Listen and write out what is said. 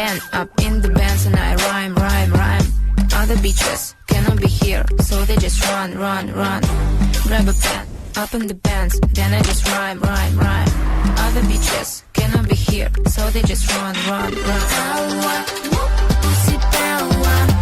pen up in the Benz and I rhyme, rhyme, rhyme. Other bitches cannot be here, so they just run, run, run. Grab a pen up in the Benz, then I just rhyme, rhyme, rhyme. Other bitches cannot be here, so they just run, run, run. Pussy power.